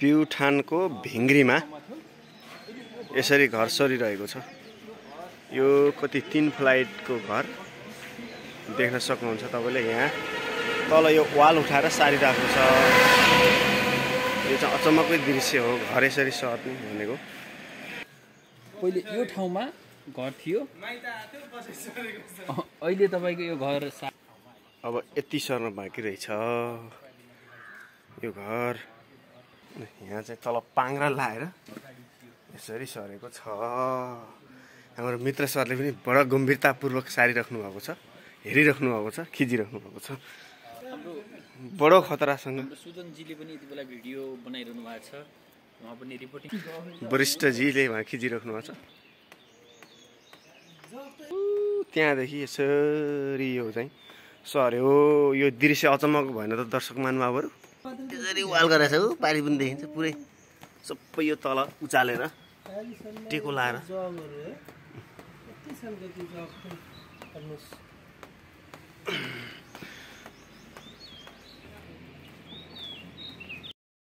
प्युठानको भिङ्ग्रीमा यसरी घर सरिरहेको छ। यो कति 3 फ्लाइटको घर देख्न सक्नुहुन्छ तपाईले। यहाँ तल यो वाल उठाएर सारिरहेको छ। यो चाहिँ अचम्मकै दृश्य हो, घर यसरी सर्ने भनेको। पहिले यो ठाउँमा घर थियो, अहिले तपाईको यो घर अब यति सर्न बाँकी रहेछ यो घर। यहाँ चाहिँ तल पाङ्ग्रा लाएर यसरी सरेको छ। हाम्रो मित्र सरले पनि बडा गम्भीरतापूर्वक सारिराख्नु भएको छ, हेरिराख्नु भएको छ, खिचिराख्नु भएको छ बडो खतरासँग। सुजनजीले पनि यति बेला भिडियो बनाइरहनु भएको छ, उहाँ पनि रिपोर्टिङ वरिष्ठजीले उहाँ खिचिराख्नु भएको छ। त्यहाँदेखि यसरी यो चाहिँ सर्यो। यो दृश्य अचम्मको भएन त दर्शक महानुभावहरू? यसरी वाल गरेछ हो, पारी पनि देखिन्छ पुरै सबै यो तल उचालेर टेको लाएर।